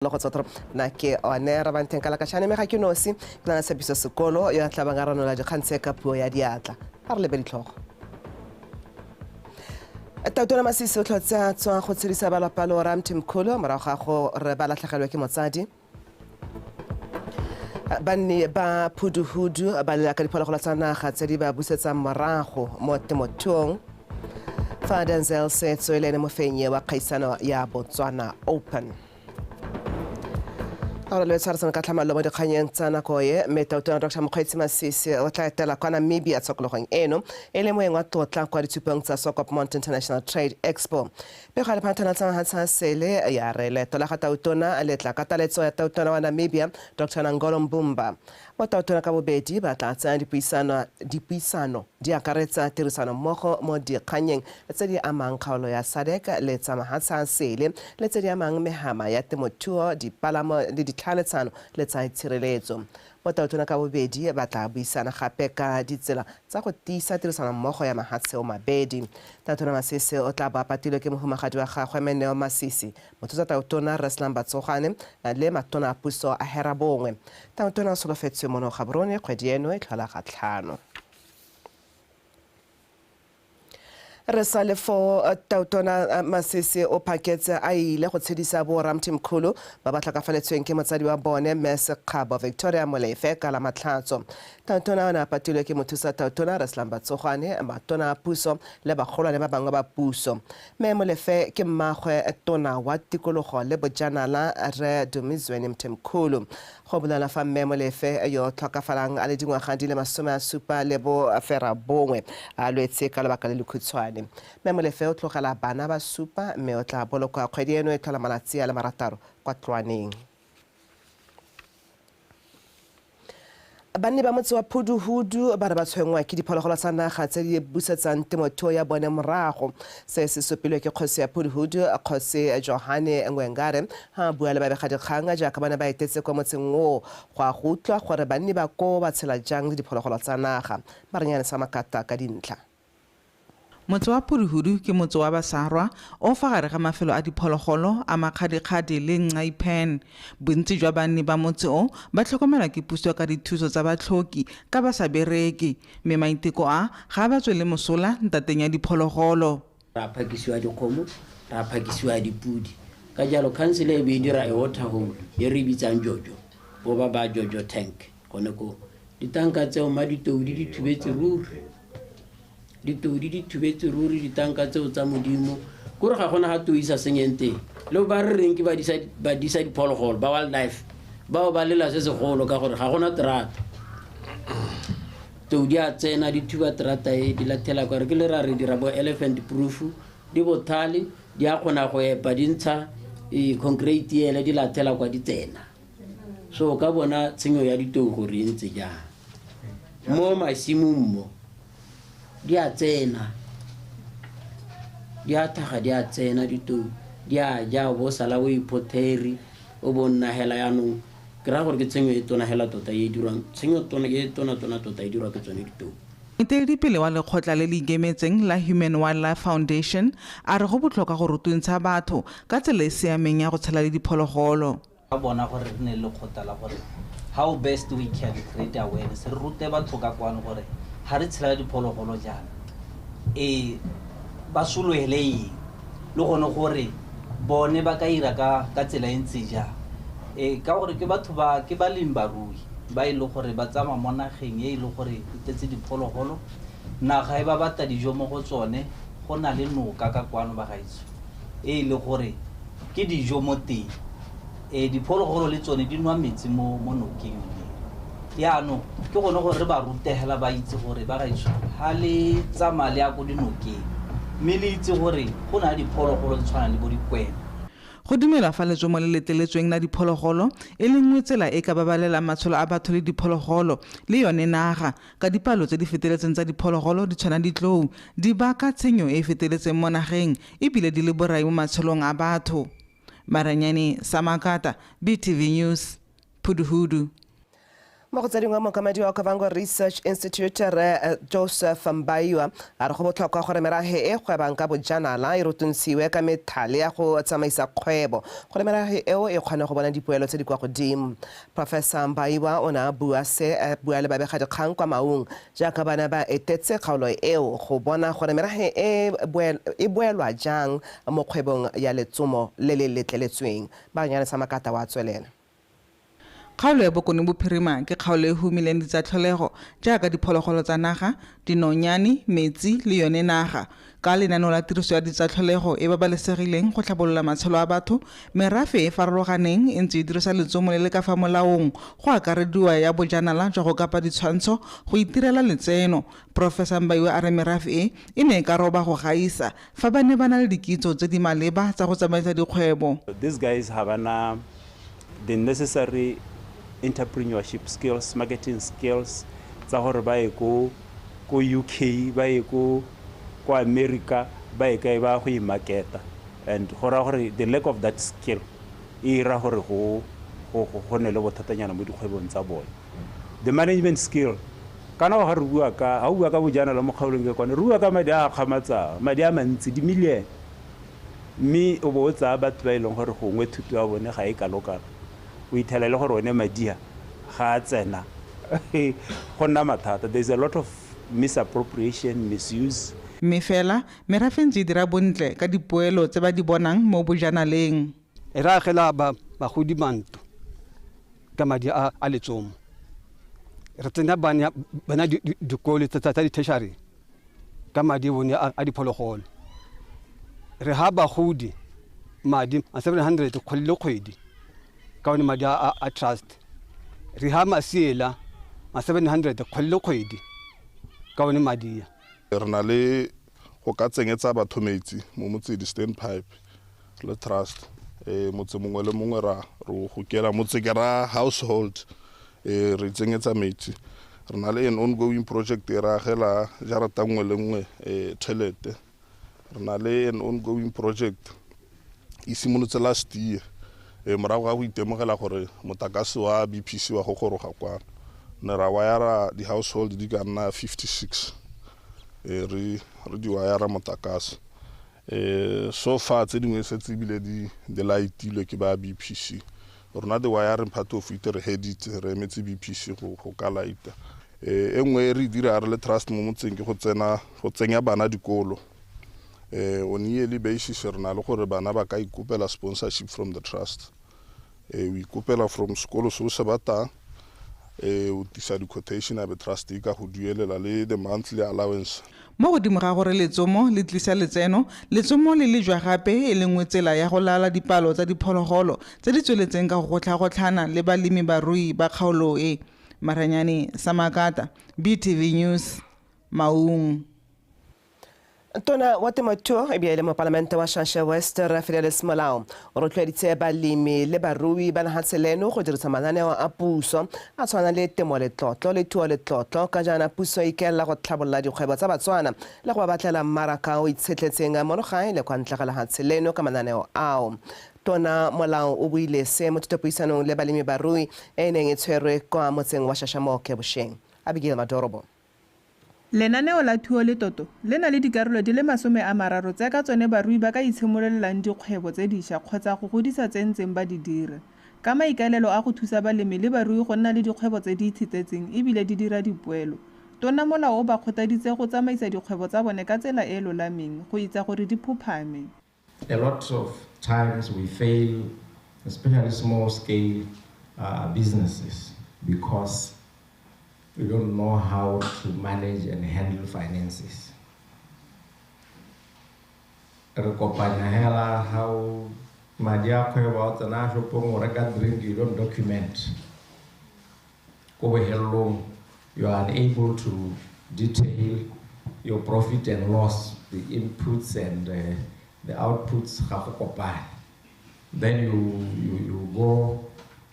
Le go tswa na ke one re banteng ka lakashane mme ga ke nosi ke lana tshepiso sekolo yo a tlabang a ranola dikgang tse ka puo ya diatla. A re lebe ditlhogo. Tautona Masisi o tlhotse a tswa go tshedisa ba lwapa lo Ramthimkhulu morago ga go re ba latlhegelwe ke motsadi. Banni ba Phuduhudu ba lela ka diphologolo tsa naga tse di ba busetsang morago mo temothuong. Fa Denzel Setso e le ene mofenyi wa kgaisano ya Botswana Open. Gore le tshwarisana ka tlhamallo mo dikganyeng tsa nako e, mme Tautona Dr Mokgweetsi Masisi o tla etela kwa Namibia tshokologong eno e le moeng wa tlotla kwa ditshupong tsa Swakopmund International Trade Expo. Pego ya lephatana tsa mahatshe a sele ya re leeto la ga Tautona le tla ka taletso ya Tautona wa Namibia Dr Nangolo Mbumba. Bo Tautona ka bobedi ba tla tsaya dipuisano dipuisano di akaretsa tirisano mmogo mo dikgannyeng tse di amang kgaolo ya SADC le tsa mahatshe a sele le tse di amang mehama ya temothuo, dipalamo le ditlhaeletsano le tsa itshireletso. Bo Tautona ka bobedi ba tla buisana gape ka ditsela tsa go tiisa tirisanommogo ya mahatshe o mabedi. Tautona Masisi o tla bo a patilwe ke mohumagadi wa gagwe Mme Neo Masisi, Mothusa Tautona Rre Slumber Tsogwane le matona a puso a herabongwe. Tautona o solofetswe mono Gaborone kgwedi eno e tlhola ga tlhano. Re sa le foo, Tautona Masisi o phaketse a ile go tshedisa bo Ramthimkhulu ba ba tlhokafaletsweng ke motsadi wa bone Mme Sekgabo Victoria Molefe ka Lamatlhatso. Tautona o ne a patilwe ke mothusa Tautona Rre Slumber Tsogwane, matona a puso le bagolwane ba bangwe ba puso. Mme Molefe ke mmaagwe tona wa tikologo le bojanala Rre Dumizweni Mthimkhulu. Go bolela fa Mme Molefe yo tlhokafalang a le dingwaga di le 79 a lwetse ka lobaka le lekhutshwane. Mme Molefe o tlogela bana ba supa mme o tla bolokwa kgwedi eno e tlhola malatsi a le marataro kwa Tlwaneng. Banni ba motse wa Phuduhudu ba re ba tshwenngwa ke diphologolo tsa naga tse di busetsang temothuo ya bone morago. Se se supilwe ke kgosi ya Phuduhudu, Kgosi Johane Ngwengare, ha a bua le babegadikgang jaaka ba ne ba etetse kwa motseng oo go a go utlwa gore banni ba koo ba tshela jang le diphologolo tsa naga. Marenyane sa Makata ka dintlha. Motse wa Phuduhudu ke motse wa Basarwa o fa gare ga mafelo a diphologolo a Makgadikgadi le Nxai Pan. Bontsi jwa banni ba motse o ba tlhokomelwa ke puso ka dithuso tsa batlhoki ka ba sa bereke, mme maiteko a ga a ba tswele mosola ntateng ya diphologolo. Ra phakisiwa dikgomo, ra phakisiwa dipodi. Ka jalo khansele e be e dira a water hole e re e bitsang Jojo, bo ba ba Jojo tank gone koo. Ditanka tseo mma ditou di di thubetse ruri. Ditou di di thubetse ruri ditanka tseo tsa Modimo. Kore ga gona ga tou isa senyeng teng. Le ba re reng ke badisa badisa diphologolo ba wildlife bao ba lela se segolo ka gore ga gona terata. Tou di a tsena di thuba terata e di lathela kwa re ke le ra re dira bo elephant proof di bothale di a kgona go epa di ntsha concrete ele di lathela kwa di tsena. So o ka bona tshenyo ya ditou gore e ntse jang. Mo masimong mo di a tsena, di a thaga di a tsena ditou, di a ja o bo sala o iphotheri o bo nna hela yaanong ke raya gore ke tshenyo e tona hela tota e dirwang tshenyo tona e tona tona tota e dirwa ke tsone ditou. Moeteledipele wa lekgotla le le ikemetseng la Human Wildlife Foundation a re go botlhokwa go rutuntsha batho ka tsela e siameng ya go tshela le diphologolo. Ba bona gore re ne le lekgotla la gore how best we can create awareness, re rute batho ka kwano gore ga re tshela le diphologolo jaana e ba sologele eng, le gone gore bone ba ka ira ka ka tsela e ntse jang. E ka gore ke batho ba ke balemi barui ba e le gore ba tsamaya mo nageng e e le gore e tletse diphologolo, naga e ba batla dijo mo go tsone, go na le noka ka kwano bagaetsho e e le gore ke dijo mo teng. E diphologolo le tsone di nwa metsi mo mo nokeng yone. Yaanong ke gone gore re ba rutegela ba itse gore ba gaetsho ga le tsamaya le ya ko dinokeng mme le itse gore go na le diphologolo tse tshwanang le bo dikwena. Go dumelwa fa letsomo le letleletsweng la diphologolo e le nngwe tsela e ka babalelang matshelo a batho le diphologolo le yone naga ka dipalo tse di feteletseng tsa diphologolo di tshwana ditlou di baka tshenyo e e feteletseng mo nageng e bile di le borai mo matshelong a batho. Maranyane Samakata, BTV News, Phuduhudu. Mo go tse dingwe, mookamedi wa Okavango Research Institute, Rre Joseph Mbaiwa, a re go botlhokwa gore merafe e gwebang ka bojanala e rutuntshiwe ka methale ya go tsamaisa kgwebo gore merafe eo e kgone go bona dipoelo tse di kwa godimo. Professor Mbaiwa o ne a bua se a bua le babegadikgang kwa Maung jaaka ba ne ba etetse kgaolo eo go bona gore merafe e e boelwa jang mo kgwebong ya letsomo le le letleletsweng. Banyane sa Makata wa tswelela. Kgaolo ya Bokone Bophirima ke kgaolo e humileng ditsatlholego jaaka diphologolo tsa naga, dinonyane, metsi le yone naga. Ka lenaneo la tiriso ya ditsatlholego e babalesegileng go tlhabolola matshelo a batho, merafe e farologaneng e ntse e dirisa letsomo le le ka fa molaong go akarediwa ya bojanala jwa go kapa ditshwantsho go itirela letseno. Professor Mbaiwa a re merafe e e ne e ka roba go gaisa fa ba ne ba na le dikitso tse di maleba tsa go tsamaisa dikgwebo. These guys have na the necessary entrepreneurship skills, marketing skills tsa gore ba ye ko UK, ba ye ko America, ba ye kae ba go imarketa. And go raya gore the lack of that skill e ira gore go ne le bothatanyana mo dikgwebong tsa bone. The management skill, kana ga re bua ka, ha o bua ka bojanala mo kgaolong ke kone, re bua ka madi a kgamatsang, madi a mantsi, di-million. Mme o bo o tsaya batho ba e leng gore gongwe thuto ya bone ga e kalokalo, o ithela le gore one madi a ga a tsena, go nna mathata. There is a lot of misappropriation, misuse. Mme fela merafe ntse e dira bontle ka dipoelo tse ba di bonang mo bojanaleng. E re agela bagodi mantlo ka madi a letsomo. Re tsenya bana dikolo tsa di-tertiary ka madi bone a diphologolo. Re ha bagodi madi a 700 kgwedi le kgwedi ka one madi a trust. Re ha masiela a 700 kgwedi le kgwedi ka one madi a. Re na le go ka tsenyetsa batho metsi mo motsedi stand pipe le trust. Motse mongwe le mongwe ra re gokela motse ke ra household, re tsenyetsa metsi. Re na le an ongoing project e re agela jarata nngwe le nngwe toilet. Re na le an ongoing project e simolotse last year, morago ga go itemogela gore motlakase wa BPC wa go goroga kwano, ne ra wire di-household di ka nna 56, re di wire motlakase. So far tse dingwe setse ebile di lightilwe ke ba BPC. Rona the wiring part of it re heditse, re emetse BPC go ka lighta. E nngwe e re dira re le trust mo motseng ke go tsenya bana dikolo. On yearly basis re na le gore bana ba ka ikopela sponsorship from the trust. O ikopela from sekolo se o se batlang, o tlisa di-quotation a be trust e ka go duelela le the monthly allowance. Mo godimo ga gore letsomo le tlisa letseno, letsomo le lejwa gape e le nngwe tsela ya go laola dipalo tsa diphologolo tse di tsweletseng ka go gotlhagotlhana le balemi barui ba kgaolo e. Maranyane Samakata, BTV News, Maung. Tona wa temothuo ebile le mopalamente wa Shashe West, Rre Fidelis Molao, o rotloeditse balemi le barui ba lehatshe leno go dirisa mananeo a puso a tshwana le temo letlotlo le thuo letlotlo ka jaana puso e ikaelela go tlhabolola dikgwebo tsa Batswana le go ba batlela mmaraka o itshetletseng mono gae le kwa ntle ga lehatshe leno ka mananeo ao. Tona Molao o buile se mo thutopuisanong le balemi barui e neng e tshwerwe kwa motseng wa Shashamoke bosheng. Abigail Madorobo. Lenaneo la thuo le toto le na le dikarolo di le 30 tse ka tsone barui ba ka itshimololelang dikgwebo tse dišwa kgotsa go godisa tse ntseng ba di dira, ka maikaelelo a go thusa balemi le barui go nna le dikgwebo tse di itshetletseng ebile di dira dipoelo. Tona Molao o ba kgothaditse go tsamaisa dikgwebo tsa bone ka tsela e e lolameng go itsa gore di phophame. A lot of times we fail, especially small scale businesses, because we don't know how to manage and handle finances. Re kopanya hela how madi a kgwebo a tsena shopong o reka drink, you don't document. Ko bohelong, you are unable to detail your profit and loss, the inputs and the outputs ga go kopane. Then you go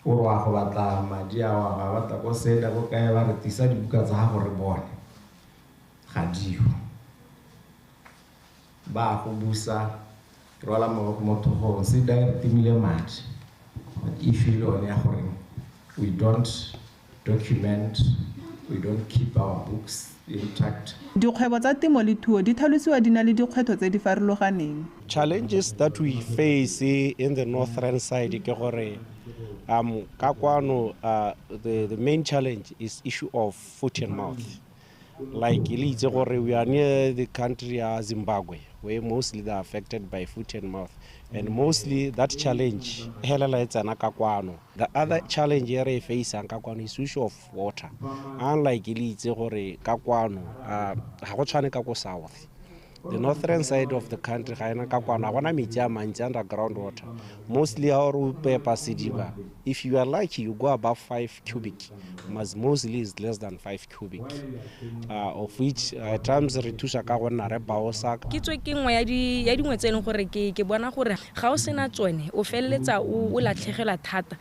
o re wa go batla madi a wa ga batla ko seda ko kae ba re tisa dibuka tsa gago re bone, ga dio ba go busa rwala maboko mo thogong se da re timile madi. But if you le one ya gore we don't document, we don't keep our books intact. Dikgwebo tsa temo le thuo di tlhalosiwa di na le dikgwetlho tse di farologaneng. Challenges that we face in the northern side ke gore ka kwano the main challenge is issue of foot and mouth. Like le itse gore we are near the country ya Zimbabwe, where mostly they are affected by foot and mouth, and mostly that challenge helela e tsena ka kwano. The other challenge e re e faceang ka kwano is issue of water. Unlike le itse gore ka kwano ga go tshwane ka ko south. The northern side of the country ga ena ka kwano ga gona metsi a mantsi, underground water. Mostly ha o pepa sediba, if you are lucky you go above 5 cubic, but mostly is less than 5 cubic, of which at times re thusa ka go nna re baosa. Kitso ke nngwe ya dingwe tse e leng gore ke bona gore ga o sena tsone o feleletsa o latlhegelwa thata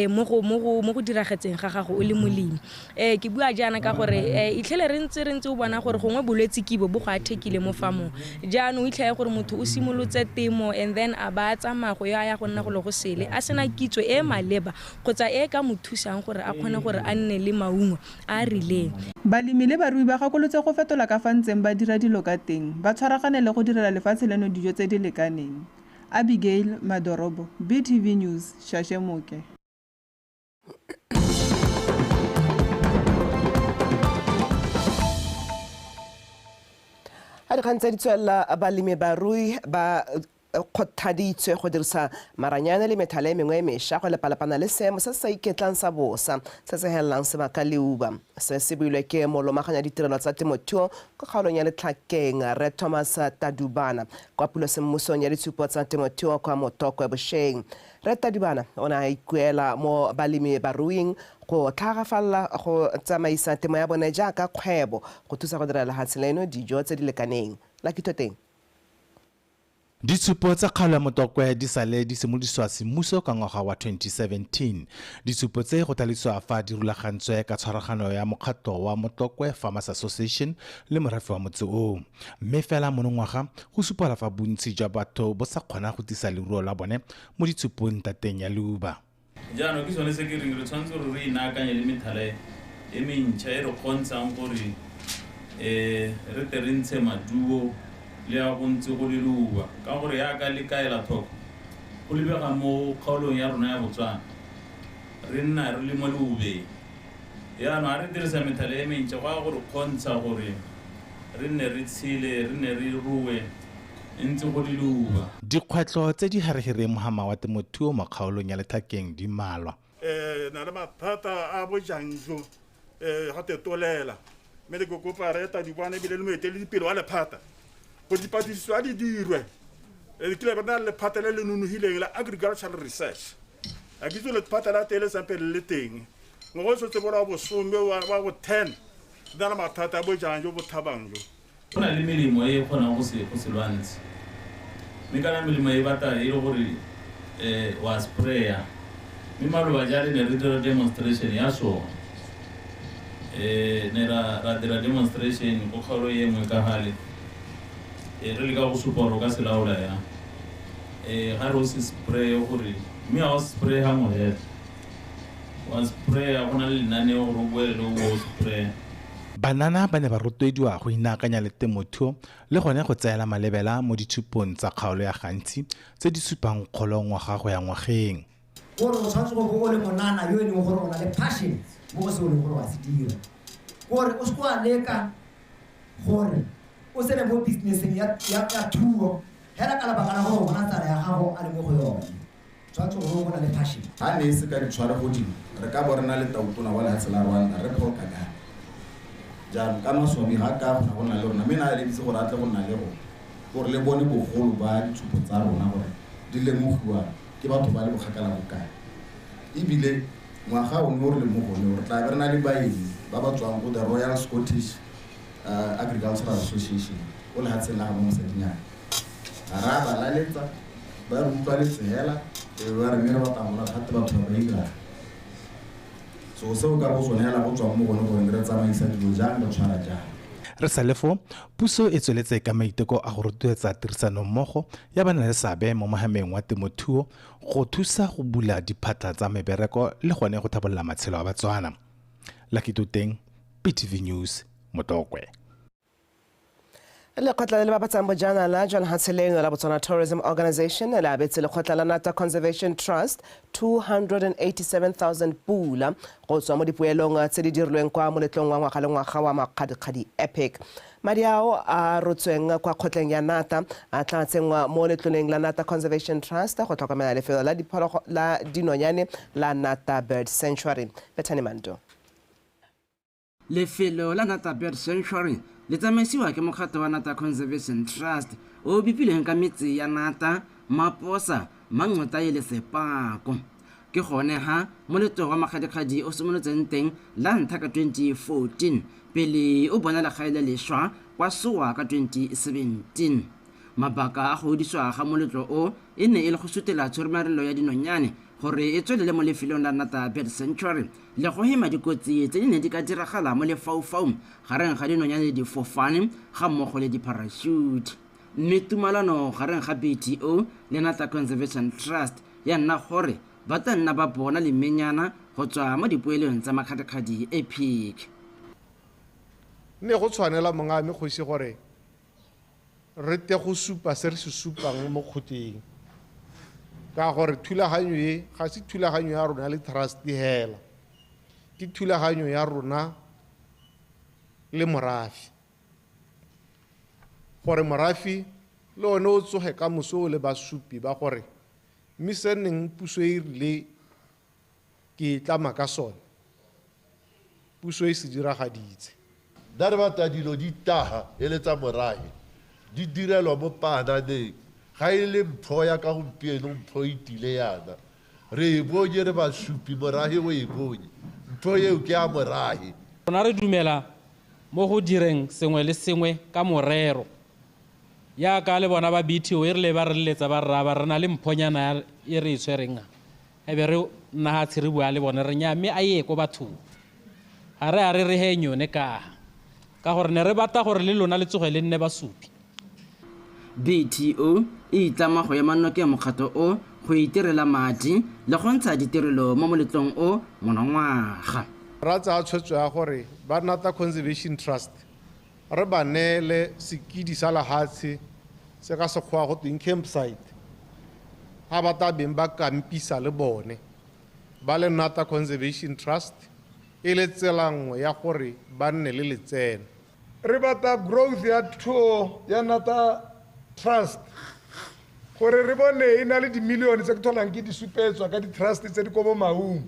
mo go diragetseng ga gago o le molemi. Ke bua jaana ka gore itlhele re ntse o bona gore gongwe bolwetse kibo bo go athekile mo famong. Jaanong o itlhele gore motho o simolotse temo and then a ba tsamaya go ya go nna go le go sele a sena kitso e maleba kgotsa e ka mo thusang gore a kgone gore a nne le maungo a a rileng. Balemi le barui ba gakolotse go fetola ka fa ntseng ba dira dilo ka teng, ba tshwaragane le go direla lefatshe leno dijo tse di lekaneng. Abigail Madorobo, BTV News, Shashemoke. Ga dikgang tse di tswelela, balemi barui ba kgothaditswe go dirisa maranyane le methale e mengwe e mešwa go lepalapana le seemo se se sa iketlang sa bosa se se helelang sebaka leuba. Se se builwe ke molomaganya ditirelo tsa temothuo ko kgaolong ya Letlhakeng, Rre Thomas Tadubana, kwa pulosemmusong ya ditshupo tsa temothuo kwa Motokwe bošeng. Rre Tadubana o ne a ikuela mo balemi baruing go tlhagafalela go tsamaisa temo ya bone jaaka kgwebo go thusa go direla lefatshe leno dijo tse di lekaneng. Lakitho teng. Ditshupo tsa kgaolo ya Motokwe di sale di simolodisiwa semmuso ka ngwaga wa 2017. Ditshupo tse go tlhalosiwa fa di rulagantswe ka tshwaragano ya mokgatlho wa Motokwe Farmers Association le morafe wa motse oo. Mme fela monongwaga go supala fa bontsi jwa batho bo sa kgona go tlisa leruo la bone mo ditshupong tateng ya leuba. Jaanong ke sone se ke reng re tshwanetse gore re inaakanye le methala e mentšha e re kgontshang gore re tle re ntshe maduo le ya go ntse go le leuba, ka gore yaka le kaela tlhoko go lebega mo kgaolong ya rona ya Botswana re nna re le mo leubeng. Jaanong ga re dirisa methale e mentšha go ya gore kgontsha gore re nne re tshele, re nne re rue ntse go le leuba. Dikgwetlho tse di harehereng mohama wa temothuo mo kgaolong ya Letlhakeng di mmalwa. Na le mathata a bojang jo ga tetolela, mme le kopa re Tadubana ebile le moeteledipele wa lephata gore dipatlisiso a di dirwe. Kile ba na le lephata le le nonogileng la agricultural research, a ke itse lephata la teng le sampe le le teng ngwaga o tshotse bo wa bosome wa bo 10 re na le mathata a bojang jo bo thabang jo. Go na le melemo e e kgonang go se lwantshe, mme kana melemo e batla e le gore wa spraya, mme maloba jale ne re dira demonstration ya sone. Ne ra dira demonstration ko kgaolo e nngwe ka gale, re leka go supa gore o ka se laola yang. Ga re o se spray gore, mme ga o spray gangwe fela, wa spraya go na le lenaneo gore o boele o bo o spray. Banana ba ne ba rotloediwa go inaakanya le temothuo le gone go tseela malebela mo ditshupong tsa kgaolo ya Gantsi tse di supang kgolo ngwaga go ya ngwageng. Gore o tshwanetse go bo o le monana yo e leng gore o na le passion mo go se o leng gore wa se dira, gore o se wa leka gore o tsene mo businesseng ya thuo hela ka lebaka la gore o bona tsala ya gago a le mo go yone. Tshwanetse gore o bona le passion. Ha ne e se ka ditshwaro godimo re ka bo re na le tautona wa lefatshe la Rwanda, re Paul Kagame. Jaanong ka maswabi ga ka go nna le rona, mme na a eleditse gore a tle go nna le rona gore le bone bogolo ba ditshupo tsa rona gore di lemogiwa ke batho ba le bokgakala bokae. Ebile ngwaga o ne o re le mo go one re tla be re na le baeng ba ba tswang go the Royal Scottish Agricultural Association o lefatsheng la ga Mosadinyana. Ga re a ba laletsa, ba re utlwaletse hela, e be ba re mme re batla go bona thata batho ba ba irang. So seo ka bo sone hela go tswang mo gone gore re tsamaisa dilo jang, re tshwara jang. Re sa le foo, puso e tsweletse ka maiteko a go rotloetsa tirisanommogo ya banaleseabe mo mohameng wa temothuo go thusa go bula diphatlha tsa mebereko le gone go tlhabolola matshelo a Batswana. Lucky Toteng, BTV News, Motokwe. Lekgotla le le bapatsang bojanala jwa lehatshe leno la Botswana Tourism Organization le abetse lekgotla la Nata Conservation Trust 287,000 pula go tswa mo dipoelong tse di dirilweng kwa moletlong wa ngwaga le ngwaga wa Makgadikgadi Epic. Madi ao a rotsweng kwa kgotleng ya Nata a tla tsenngwa mo letloleng la Nata Conservation Trust go tlhokomela lefelo la la dinonyane la Nata Bird Sanctuary. Bethany Mando. Lefelo la Nata Bird Sanctuary le tsamaisiwa ke mokgatlho wa Nata Conservation Trust o bipilweng ka metse ya Nata, Maposa, Manqotae le Sepako. Ke gone ha moletlo wa Makgadikgadi o simolotseng teng la ntlha ka 2014 pele o bona legae le lešwa kwa Sowa ka 2017. Mabaka a go godiswa ga moletlo o e ne e le go sutela tshomarelo ya dinonyane gore e tswelele mo lefelong la Nata Bird Sanctuary le go hema dikotsi tse di neng di ka diragala mo lefaufaung gareng ga dinonyane le difofane ga mmogo le di-parachute. Mme tumalano gareng ga BTO le Nata Conservation Trust ya nna gore ba tla nna ba bona lemenyana go tswa mo dipoelong tsa Makgadikgadi Epic. Ne go tshwanela mongame kgosi gore re te go supa se re se supang mo kgoteng, ka gore thulaganyo e ga se thulaganyo ya rona le trust hela, ke thulaganyo ya rona le morafe, gore morafe le one o tsoge ka moso o le basupi ba gore mme se neng puso e rile ke e tlama ka sone, puso e se diragaditse. Nna re batla dilo di taga e le tsa morafe, di direlwa mo paananeng. Ga e le mpho ya ka gompieno, mpho e tile yana, re e bonye re basupi, morafe o e bonye, mpho eo ke ya morafe. Rona re dumela mo go direng sengwe le sengwe ka morero. Yaka le bona ba BTO e rile ba re leletsa ba rra ba re na le mphonyana e re e tshwereng, e be re nna hatshe re bua le bone re nya mme a ye ko bathong, ga re a re re he nyone ka gore ne re batla gore le lona le tsoge le nne basupi. BTO e itlama go ema nokeng mokgatlho o go itirela madi le go ntsha ditirelo mo moletlong o monongwaga. Ra tsaya tshwetso ya gore ba Nata Conservation Trust re ba neele sekidi sa lehatshe se ka sekgowa go tweng campsite, ga ba tla beng ba kampisa le bone ba le Nata Conservation Trust e le tsela nngwe ya gore ba nne le letseno. Re batla growth ya thuo ya Nata Trust gore re bone e na le dimilione tse ke tholang ke di supetswa ka di-trust tse di ko bo Maung.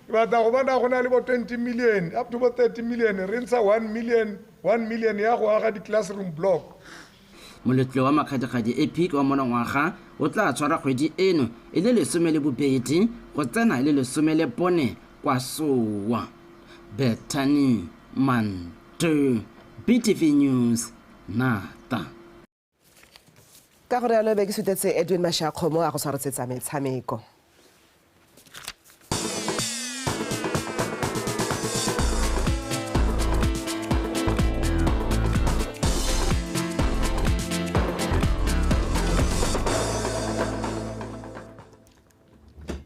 Re batla go bona go na le bo 20 million up to bo 30 million, re ntsha 1 million, 1 million ya go aga di-classroom block. Moletlo wa Makgadikgadi Epic wa monongwaga o tla tshwara kgwedi eno e le 12 go tsena e le 14 kwa Sowa. Bethany Manto, BTV News, Nata. Ka gore yalo be ke sutetse Edwin Mashakgomo a go tshwaretsetsa metshameko.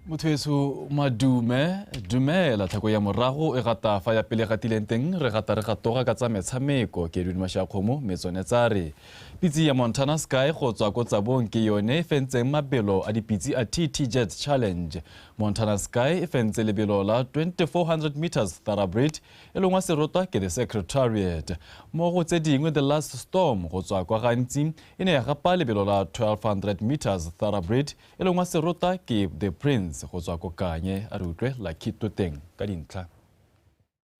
Motho heso madume dumela tlhako ya morago e gata fa ya pele gatileng teng re gata re gatoga ka tsa metshameko ke Edwin Mashakgomo metsone tsa re pitsi ya Montana Sky go tswa ko Tsabong ke yone e fentseng mabelo a dipitsi a TT Jet Challenge. Montana Sky e fentse lebelo la 2400 meters thoroughbred e longwa serotwa ke the Secretariat. Mo go tse dingwe The Last Storm go tswa kwa Gantsi e ne ya gapa lebelo la 1200 meters thoroughbred e longwa serotwa ke the Prince go tswa ko Kanye. A re utlwe Lucky Toteng ka dintlha.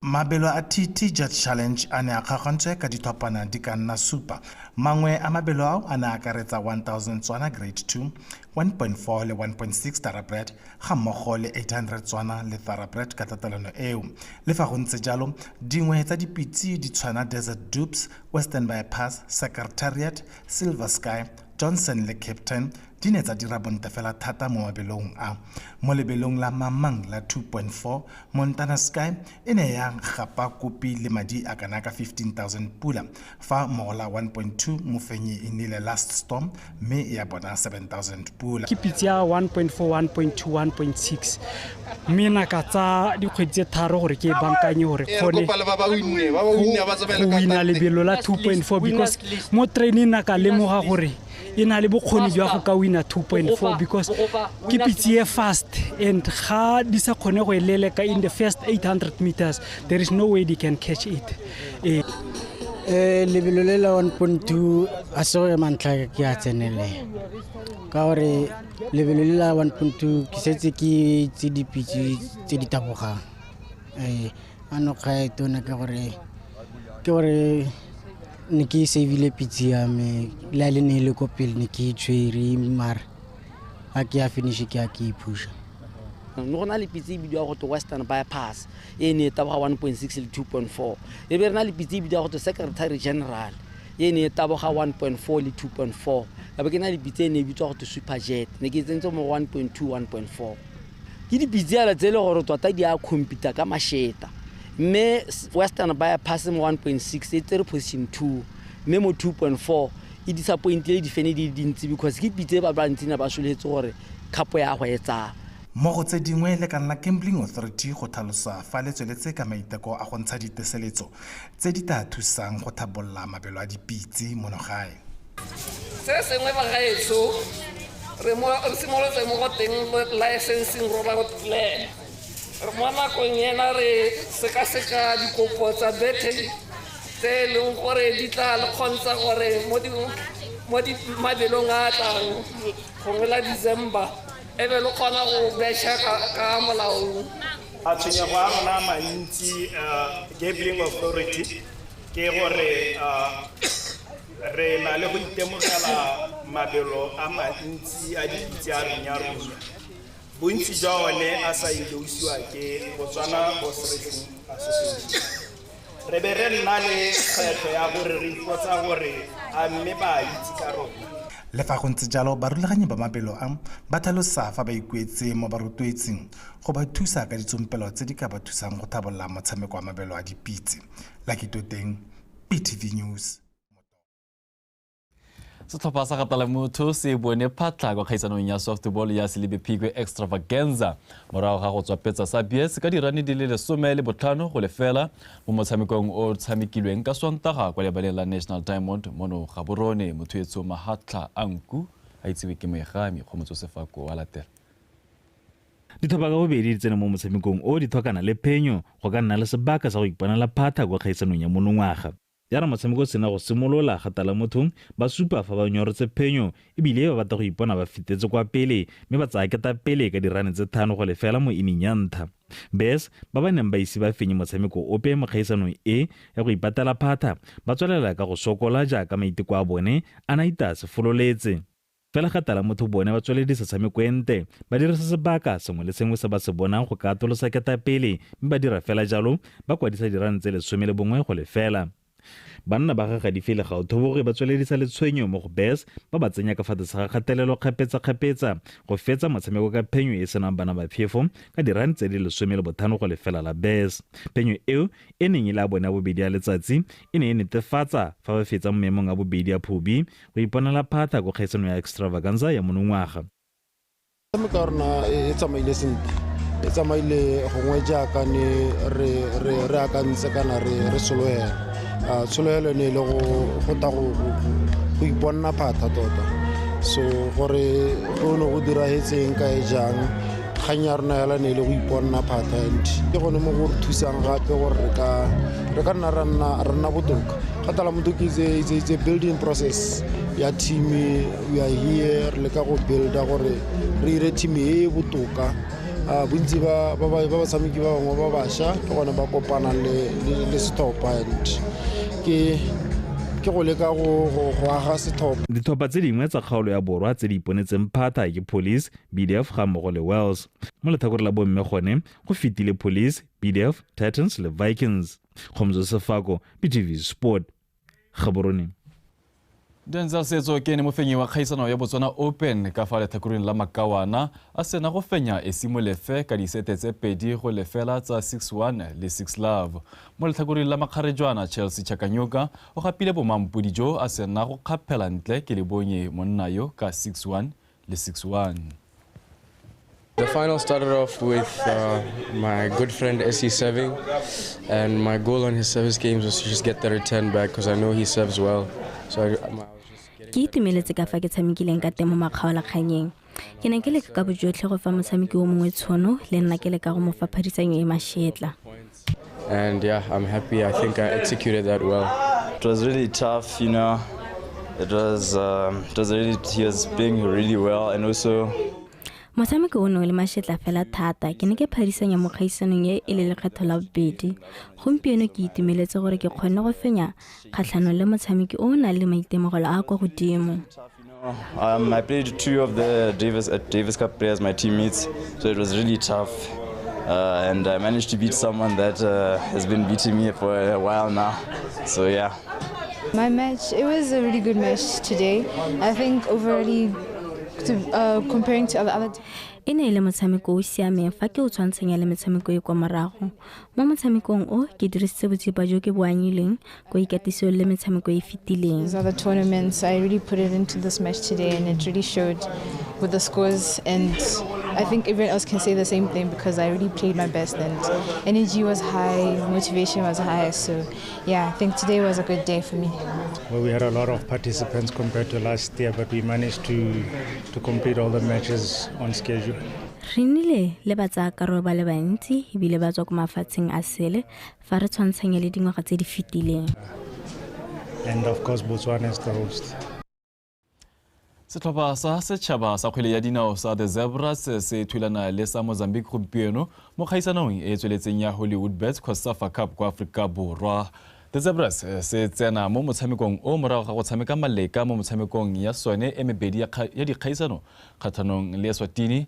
Mabelo a TT Jet Challenge a ne a kgaogantswe ka dithopana di ka nna supa. Mangwe a mabelo ao a ne a akaretsa 1000 Tswana Grade 2, 1.4 le 1.6 thoroughbred ga mmogo le 800 Tswana le thoroughbred ka tatelano eo. Le fa go ntse jalo, dingwe tsa dipitse di tshwana Desert Dupes, Western Bypass, Secretariat, Silver Sky, Johnson le Captain di ne tsa dira bontle fela thata mo mabelong a. Mo lebelong la Mamang la 2.4, Montana Sky e ne ya gapa kopi le madi a kana ka 15,000 pula, fa mo go la 1.2 mofenyi e nnile Last Storm mme ya bona 7,000 pula. Ke pitse ya 1.4, 1.2, 1.6 mme naka tsa dikgwedi tse tharo gore ke e bankanye gore kgone go wina lebelo la 2.4 because mo training naka lemoga gore e na le bokgoni jwa go ka wina 2.4 because ke pitse e fast and ga di sa kgone go e leleka in the first 800 meters, there is no way they can catch it. Lebelo le la 1.2 a se go mantlha ke a tsenele ka gore lebelo le la 1.2 ke setse ke itse dipitse tse di tabogang. Ano kga e tona ke gore ne ke save-ile pitse ya me le a le ne le ko pele ne ke e tshwere mara ga ke ya finish ke ya ke e pusha. Ne go na le pitse e bidiwa go twe Western Bypass e ne e taboga 1.6 le 2.4, e be re na le pitse e bidiwa go twe Secretary General e ne e taboga 1.4 le 2.4, ka be ke na le pitse e ne e bitswa go twe Superjet ne ke e tsentse mo 1.2 1.4. Ke dipitse yala tse e le gore tota di a compete ka masheta, mme Western Bypass mo 1.6 e tsere position 2, mme mo 2.4 e disappointile difene di le dintsi because ke pitse ba bantsi ne ba sologetse gore khapo ya go e tsaya. Mo go tse dingwe le kana Gambling Authority go tlhalosa fa le tsweletse ka maiteko a go ntsha diteseletso tse di tla thusang go thabolla mabelo a dipitse mono gae. Se sengwe bagaetsho re simolotse mo go teng licensing rollout plan. Re mo nakong ena re sekaseka dikopo tsa betting tse e leng gore di tla le kgontsha gore mo mabelong a tlang gongwe la December e be le kgona go betšha ka molaong. A tshwenyego a rona a mantsi Gambling Authority ke gore re na le go itemogela mabelo a mantsi a dipitse a runya-runya. Bontsi jwa one a sa endorsiwa ke Botswana Horse Racing Association. Re be re nna le kgwetlho ya gore re ipotsa gore a mme ba itse ka rona. Le fa go ntse jalo, barulaganyi ba mabelo a ba tlhalosa fa ba ikuetse mo barotloetsing go ba thusa ka ditsompelo tse di ka ba thusang go thabolla motshameko wa mabelo a dipitse. Lucky Toteng, BTV News. Setlhopha sa Gatalamotho se bone phatlha kwa kgaisanong ya softball ya Selebi Phikwe Extravaganza morago ga go tswapetsa sa BS ka dirane di le 15-0 mo motshamekong o tshamekilweng ka Sontaga kwa lebaleng la National Diamond mono Gaborone. Mothoetso Mahatla Anku a itsiwe ke Moegami Kgomotso Sefako wa latela. Ditlhopha ka bobedi di tsene mo motshamekong o di tlhokana le phenyo go ka nna le sebaka sa go iponela phatha kwa kgaisanong ya monongwaga. Ya re motshameko sena go simolola Gatalamotho ba supa fa ba nyoretse phenyo ebile ba batla go ipona ba fetetse kwa pele mme ba tsaya ketapele ka dirane tse 5-0 mo inning ya ntlha. Bears ba ba neng ba ise ba fenye motshameko ope mo kgaisanong e ya go ipatela phatha ba tswelela ka go sokola jaaka maiteko a bone a na ita se fololetse. Fela Gatalamotho bone ba tsweledisa tshameko e ntle ba dirisa sebaka sengwe le sengwe se ba se bonang go ka atolosa ketapele mme ba dira fela jalo ba kwadisa dirane tse 11-0. Banna ba ga Gadifele Gaothoboge ba tsweledisa letshwenyo mo go Bears ba ba tsenya ka fa tlase ga kgatelelo kgapetsa-kgapetsa go fetsa motshameko ka phenyo e senang bana ba phefo ka dirane tse di 15-0 la Bears. Phenyo eo e neng e le a bone a bobedi a letsatsi e ne e netefatsa fa ba fetsa mo maemong a bobedi a Phobi go iponela phatha ko kgaisanong ya Extravaganza ya monongwaga. Motshameko wa rona e tsamaile sentle, e tsamaile gongwe jaaka ne re akantse kana re sologela. Tshologelo ne e le go ta go iponna phatha tota. So gore go ne go diragetseng kae jang, kgang ya rona hela ne e le go iponna phatha, and ke gone mo go re thusang gape gore re ka nna ra nna botoka. Gatalamotho ke it's a building process ya team. We are here re leka go builda gore re ire team e botoka. Bontsi ba batshameki ba bangwe ba bašwa ke gone ba kopanang le setlhopha, and ke go leka go aga setlhopha. Ditlhopha tse dingwe tsa kgaolo ya borwa tse di iponetseng phatha ke Police, BDF ga mmogo le Wells. Mo letlhakoreng la bomme gone go fetile Police, BDF, Titans le Vikings. Kgomotso Sefako, BTV Sport, Gaborone. Denzel Setso ke ene mofenyi wa kgaisano ya Botswana Open ka fa letlhakoreng la Makawana a sena go fenya Esimo Lefe ka disete tse 2-0 tsa 6-1 le 6-love. Mo letlhakoreng la makgarejwana Chelsea Chakanyuka o gapile bomampodi jo a sena go kgaphela ntle ke Lebonye monna yo ka 6-1 le 6-1. The final started off with my good friend Essie serving, and my goal on his service games was to just get the return back because I know he serves well. So I Ke itumeletse ka fa ke tshamekileng ka teng mo makgaolakganyeng. Ke ne ke leka ka bojotlhe go fa motshameki o mongwe tshono le nna ke leka go mo fa phadisanyo e mašetla. And yeah, I'm happy. I think I executed that well. It was really tough, you know. It was really, he was playing really well, and also Motshameko o ne o le mašetla fela thata. Ke ne ke phadisanya mo kgaisanong e e le lekgetho la bobedi. Gompieno ke itumeletse gore ke kgonne go fenya kgatlhanong le motshameki o o nang le maitemogelo a a kwa godimo. I played two of the Davis Cup players, my teammates, so it was really tough. And I managed to beat someone that has been beating me for a while now. So yeah. My match, it was a really good match today. I think overall, comparing to other E ne e le motshameko o o siameng fa ke o tshwantshanya le metshameko e kwa morago. Mo motshamekong o ke dirisitse botsipa jo ke bo anyileng ko ikatisong le metshameko e e fetileng. These other tournaments, I really put it into this match today, and it really showed with the scores. And I think everyone else can say the same thing because I really played my best, and energy was high, motivation was high. So yeah, I think today was a good day for me. Well, we had a lot of participants compared to last year, but we managed to complete all the matches on schedule. Re nnile le batsayakarolo ba le bantsi ebile ba tswa ko mafatsheng a sele fa re tshwantshanya le dingwaga tse di fetileng. And of course, Botswana is the host. Setlhopha sa setšhaba sa kgwele ya dinao sa The Zebras se thulana le sa Mozambique gompieno mo kgaisanong e e tsweletseng ya Hollywood Bets COSAFA Cup kwa Aforika Borwa. The Zebras se tsena mo motshamekong o morago ga go tshameka maleka mo motshamekong ya sone e mebedi ya dikgaisano kgatlhanong le Eswatini,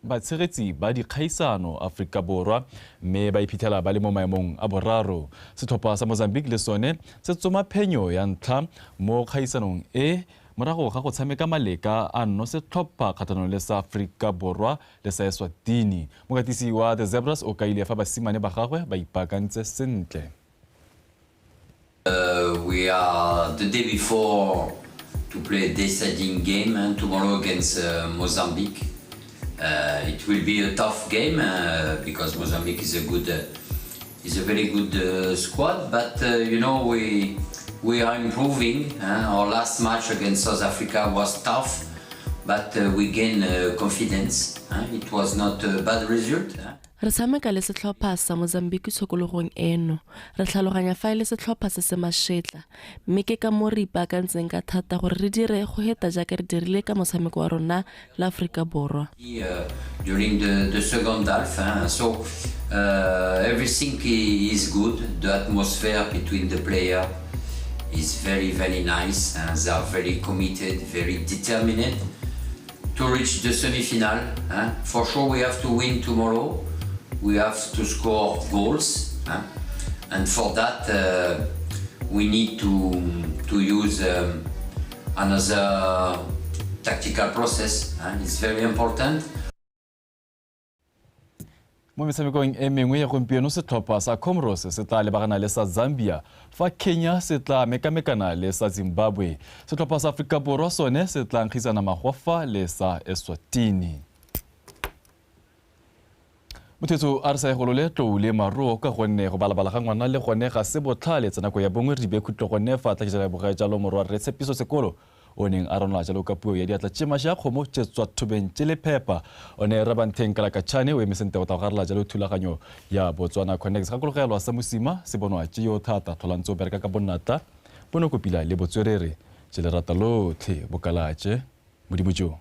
batshegetsi ba dikgaisano Aforika Borwa, mme ba iphitlhela ba le mo maemong a boraro. Setlhopha sa Mozambique le sone se tsoma phenyo ya ntlha mo kgaisanong e morago ga go tshameka maleka a nno setlhopha kgatlhanong le sa Aforika Borwa le sa Eswatini. Mokatisi wa The Zebras o kaile fa basimane ba gagwe ba ipaakantse sentle. We are the day before to play a deciding game tomorrow against Mozambique. It will be a tough game because Mozambique is a very good squad. But you know, we are improving. Our last match against South Africa was tough, but we gained confidence. It was not a bad result. Re tshameka le setlhopha sa Mozambique tshokologong eno. Re tlhaloganya fa e le setlhopha se se mašetla, mme ke ka moo re ipaakantseng ka thata gore re dire go heta jaaka re dirile ka motshameko wa rona le Aforika Borwa. During the second half, so everything is good. The atmosphere between the players is very, very nice. They are very committed, very determined to reach the semi-final. For sure, we have to win tomorrow. We have to score goals, and for that we need to use another tactical process. It's very important. Mo metshamekong e mengwe ya gompieno setlhopha sa Comoros se tla lebagana le sa Zambia, fa Kenya se tla mekamekana le sa Zimbabwe. Setlhopha sa Aforika Borwa sone se tla nkgisana magofa le sa Eswatini. Mothetso a re sa e golole tlou le maruo ka gonne go balabala ga ngwana le gone ga se botlhale. Tsa nako ya bongwe re dibe khutlo gone fa tla ke boga jalo morwa re Tshepiso Sekolo o neng a ronwa jalo ka puo ya diatla tše maša kgomo tše tswa thobeng tše lephepa. O ne Rabantheng Kalakatšhane o emisente go tla go garela jalo thulaganyo ya Botswana Connect. Gakologelwa sa mosima se bonwa tše yo thata tlholantse o bereka ka bonnata bonokopila le botswerere tše lerata lotlhe bokalatše modimo jo.